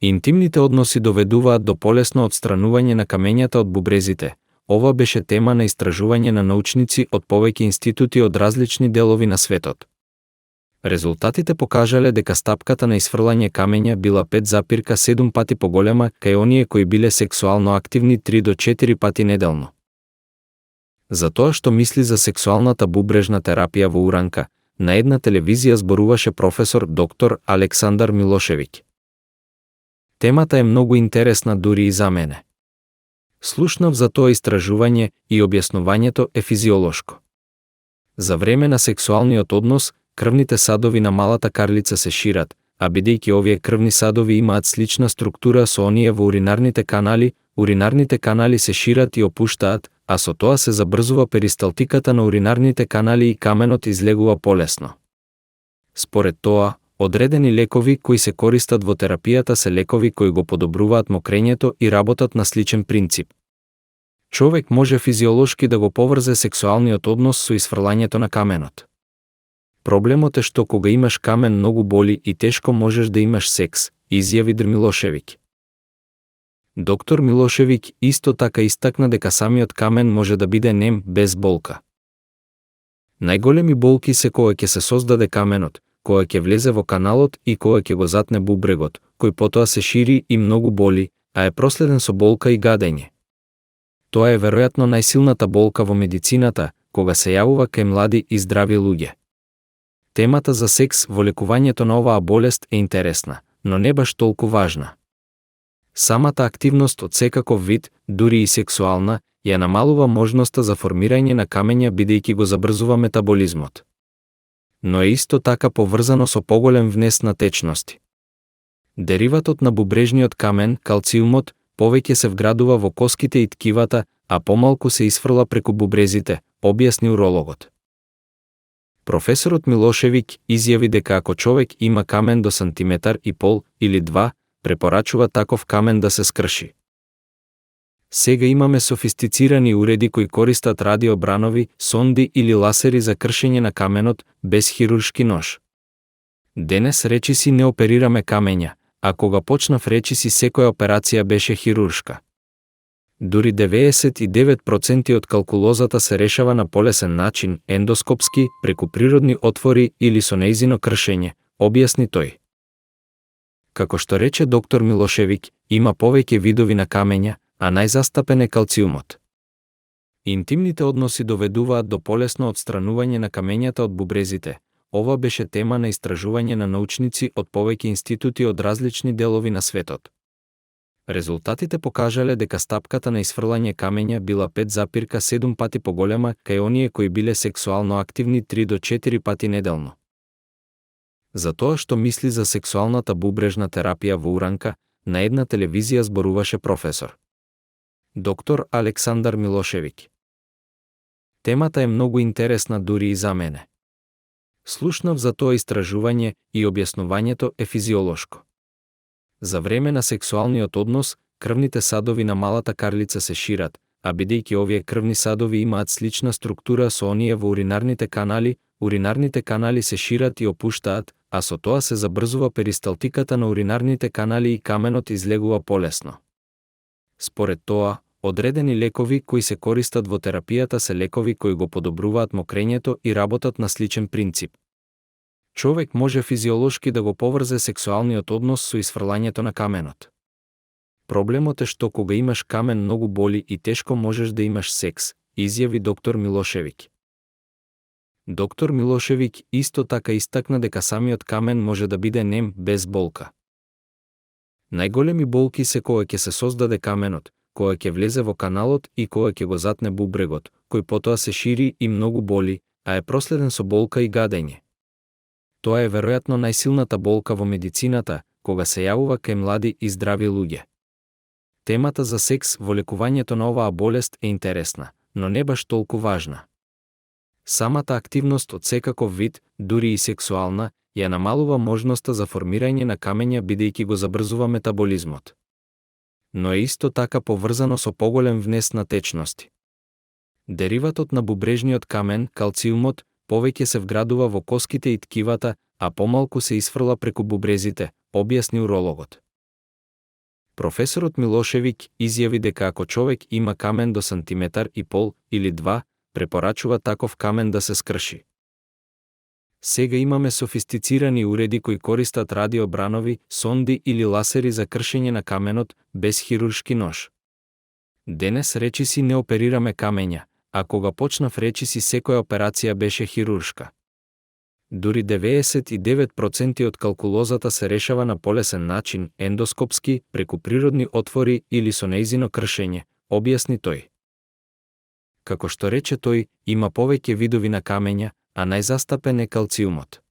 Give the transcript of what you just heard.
Интимните односи доведуваат до полесно отстранување на камењата од бубрезите. Ова беше тема на истражување на научници од повеќе институти од различни делови на светот. Резултатите покажале дека стапката на исфрлање камења била 5,7 пати поголема кај оние кои биле сексуално активни 3 до 4 пати неделно. За тоа што мисли за сексуалната бубрежна терапија во уранка, на една телевизија зборуваше професор доктор Александар Милошевиќ. Темата е многу интересна дури и за мене. Слушнав за тоа истражување и објаснувањето е физиолошко. За време на сексуалниот однос, крвните садови на малата карлица се шират, а бидејќи овие крвни садови имаат слична структура со оние во уринарните канали се шират и опуштаат, а со тоа се забрзува перисталтиката на уринарните канали и каменот излегува полесно. Според тоа, одредени лекови кои се користат во терапијата се лекови кои го подобруваат мокрењето и работат на сличен принцип. Човек може физиолошки да го поврзе сексуалниот однос со исфрлањето на каменот. Проблемот е што кога имаш камен многу боли и тешко можеш да имаш секс, изјави Др Милошевиќ. Доктор Милошевиќ исто така истакна дека самиот камен може да биде нем без болка. Најголеми болки се кога ќе се создаде каменот, кога ќе влезе во каналот и кога ќе го затне бубрегот, кој потоа се шири и многу боли, а е проследен со болка и гадење. Тоа е веројатно најсилната болка во медицината, кога се јавува кај млади и здрави луѓе. Темата за секс во лекувањето на оваа болест е интересна, но не баш толку важна. Самата активност од секаков вид, дури и сексуална, ја намалува можноста за формирање на камења бидејќи го забрзува метаболизмот. Но е исто така поврзано со поголем внес на течности. Дериватот на бубрежниот камен, калциумот, повеќе се вградува во коските и ткивата, а помалку се исфрла преку бубрезите, објасни урологот. Професорот Милошевиќ изјави дека ако човек има камен до сантиметар и пол или 2, препорачува таков камен да се скрши. Сега имаме софистицирани уреди кои користат радиобранови, сонди или ласери за кршење на каменот без хируршки нож. Денес речиси не оперираме камења, а кога почнав речиси секоја операција беше хируршка. Дури 99% од калкулозата се решава на полесен начин, ендоскопски, преку природни отвори или со нејзино кршење, објасни тој. Како што рече доктор Милошевиќ, има повеќе видови на камења, а најзастапен е калциумот. Интимните односи доведуваат до полесно отстранување на камењата од бубрезите. Ова беше тема на истражување на научници од повеќе институти од различни делови на светот. Резултатите покажале дека стапката на исфрлање камења била 5,7 пати поголема кај оние кои биле сексуално активни 3 до 4 пати неделно. За тоа што мисли за сексуалната бубрежна терапија во уранка, на една телевизија зборуваше професор доктор Александар Милошевиќ. Темата е многу интересна дури и за мене. Слушнав за тоа истражување и објаснувањето е физиолошко. За време на сексуалниот однос, крвните садови на малата карлица се шират, а бидејќи овие крвни садови имаат слична структура со оние во уринарните канали се шират и опуштаат, а со тоа се забрзува перисталтиката на уринарните канали и каменот излегува полесно. Според тоа, одредени лекови кои се користат во терапијата се лекови кои го подобруваат мокрењето и работат на сличен принцип. Човек може физиолошки да го поврзе сексуалниот однос со исфрлањето на каменот. Проблемот е што кога имаш камен многу боли и тешко можеш да имаш секс, изјави доктор Милошевиќ. Доктор Милошевиќ исто така истакна дека самиот камен може да биде нем без болка. Најголеми болки се кога ќе се создаде каменот, кога ќе влезе во каналот и кога ќе го затне бубрегот, кој потоа се шири и многу боли, а е проследен со болка и гадење. Тоа е веројатно најсилната болка во медицината, кога се јавува кај млади и здрави луѓе. Темата за секс во лекувањето на оваа болест е интересна, но не баш толку важна. Самата активност од секаков вид, дури и сексуална, ја намалува можноста за формирање на камења бидејќи го забрзува метаболизмот. Но е исто така поврзано со поголем внес на течности. Дериватот на бубрежниот камен, калциумот, повеќе се вградува во коските и ткивата, а помалку се исфрла преку бубрезите, објасни урологот. Професорот Милошевиќ изјави дека ако човек има камен до сантиметар и пол или 2, препорачува таков камен да се скрши. Сега имаме софистицирани уреди кои користат радиобранови, сонди или ласери за кршење на каменот без хируршки нож. Денес речиси не оперираме камења, а кога почнав речиси секоја операција беше хируршка. Дури 99% од калкулозата се решава на полесен начин, ендоскопски, преку природни отвори или со нејзино кршење, објасни тој. Како што рече тој, има повеќе видови на камења, а најзастапен е калциумот.